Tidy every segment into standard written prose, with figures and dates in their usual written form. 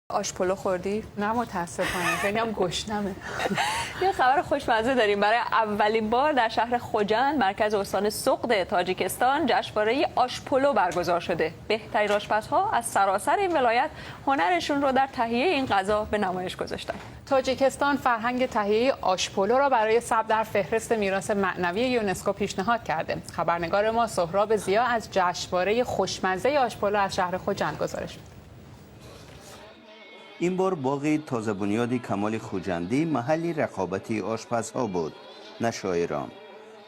آش پلو خوردی؟ نه متاسفانه، خیلی هم گشنمه. یه خبر خوشمزه داریم. برای اولین بار در شهر خجند، مرکز استان سغد تاجیکستان، جشنواره آش پلو برگزار شده. بهترین آشپزها از سراسر این ولایت هنرشون رو در تهیه این غذا به نمایش گذاشتن. تاجیکستان فرهنگ تهیه آش پلو را برای ثبت در فهرست میراث معنوی یونسکو پیشنهاد کرده. خبرنگار ما سهراب ضیا از جشنواره خوشمزه آش پلو از شهر خجند گزارش میده. Ин бор боғи тозабунёди Камоли Хуҷандӣ маҳалли рақобати ошпазҳо буд, на шоирон.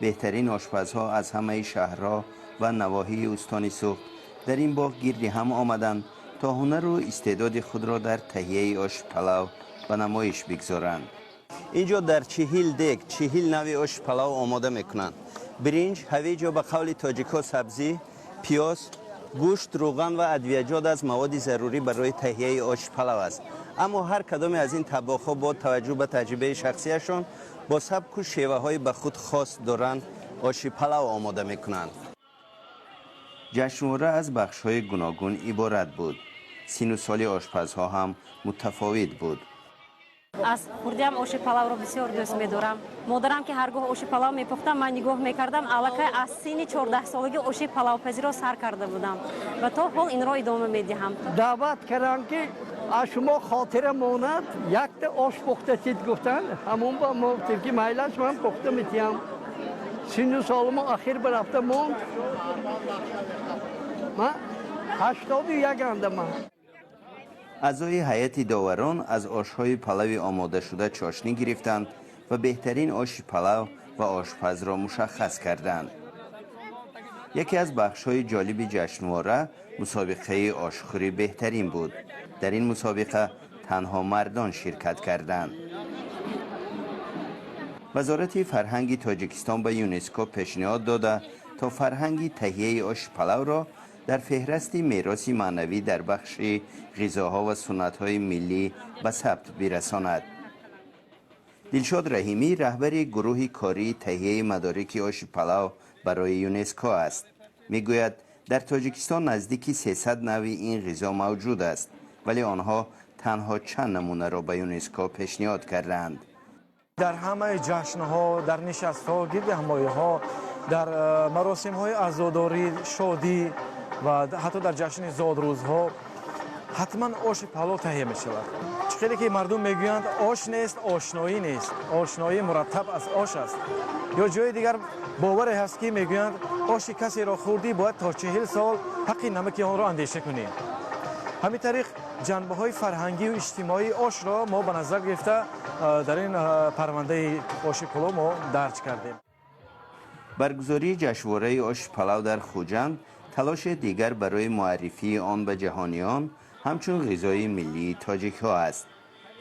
Беҳтарин ошпазҳо аз ҳамаи шаҳрҳо ва навоҳии устони Суғд дар ин боғ гирди ҳам омаданд, то ҳунару истеъдоди худро дар таҳияи оши палав ба намоиш бигзоранд. Ин ҷо дар 40 дег 40 навъи оши палав омода мекунанд. Биринҷ, ҳавиҷ ё ба қавли тоҷикҳо сабзӣ, пиёз, гӯшт, рӯған ва адвияҷот аз маводи зарурӣ барои таҳияи оши палав аст. Аммо ҳар кадоме аз ин таббохҳо бо таваҷҷӯҳ ба таҷрибаи шахсияшон, бо сабку шеваҳои ба худ хос доранд, оши палав омода мекунанд. Ҷашнвора аз бахшҳои гуногун иборат буд. Сину соли ошпазҳо ҳам мутафовит буд. Аз хурдиам оши палавро бисёр дӯст медорам. Модарам ки ҳар гоҳ оши палав мепухтам, ман нигоҳ мекардам. Аллакай аз синни 14-солагӣ оши палавпазиро сар карда будам ва то ҳол инро идома медиҳам. Даъват кардам, ки аз шумо хотира монад, якта ош пухтатид, гуфтанд. Ҳамон ба мо гуфтем, ки майлаш, ман пухта метиҳам. Сину солимо ахир бирафта монд. Ман 81 андаман. Аъзои ҳайати доварон аз ошҳои палави омодашуда чошнӣ гирифтанд ва беҳтарин оши палав ва ошпазро мушаххас карданд. Яке аз бахшҳои ҷолиби ҷашнвора мусобиқаи ошхӯри беҳтарин буд. Дар ин мусобиқа танҳо мардон ширкат карданд. Вазорати фарҳанги Тоҷикистон ба ЮНЕСКО пешниҳод дода, то фарҳанги таҳияи оши палавро дар феҳрасти мероси маънавӣ дар бахши ғизоҳо ва суннатҳои миллӣ ба сабт бирасонад. Дилшод Раҳимӣ раҳбари гурӯҳи кории таҳияи мадорики оши палав барои ЮНЕСКО аст. Мегӯяд, дар Тоҷикистон наздики 300 навъи ин ғизо мавҷуд аст, вале онҳо танҳо чанд намунаро ба ЮНЕСКО пешниҳод кардаанд. Дар ҳамаи ҷашнҳо, дар нишастҳо, гирдиҳамоиҳо, дар маросимҳои азодорӣ, шодӣ ва ҳатто дар ҷашни зодрӯзҳо ҳатман оши палов таҳия мешавад. Чӣ хеле ки мардум мегӯянд, ош нест, ошноӣ нест, ошноӣ мураттаб аз ош аст. Ё ҷои дигар боваре ҳаст, ки мегӯянд, оши касеро хӯрдӣ, бояд то 40 сол ҳаққи намаки онро андеша кунӣ. Ҳамин тариқ ҷанбаҳои фарҳангию иҷтимоии ошро мо ба назар гирифта, дар ин парвандаи оши палов мо дарҷ кардем. Баргузории ҷашнвораи оши палав дар Хуҷанд талоши дигар барои муаррифии он ба ҷаҳониён ҳамчун ғизои миллии тоҷикҳо аст.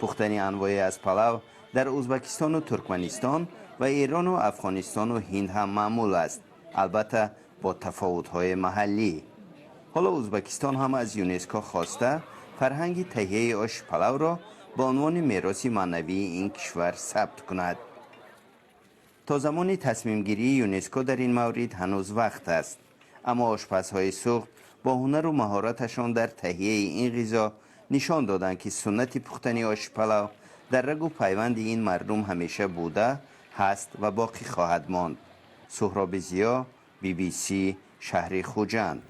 Пухтани анвое аз палав дар Ӯзбекистону Туркманистон ва Эрону Афғонистону Ҳинд ҳам маъмул аст, албатта бо тафовутҳои маҳаллӣ. Ҳоло Ӯзбекистон ҳам аз ЮНЕСКО хоста, фарҳанги таҳияи оши палавро ба унвони мероси маънавии ин кишвар сабт кунад. То замони тасмимгирии ЮНЕСКО дар ин маврид ҳанӯз вақт аст, аммо ошпазҳои Суғд бо ҳунару маҳораташон дар таҳияи ин ғизо нишон доданд, ки суннати пухтани оши палав дар рагу пайванди ин мардум ҳамеша буда, ҳаст ва боқӣ хоҳад монд. Суҳроби Зиё, BBC, шаҳри Хуҷанд.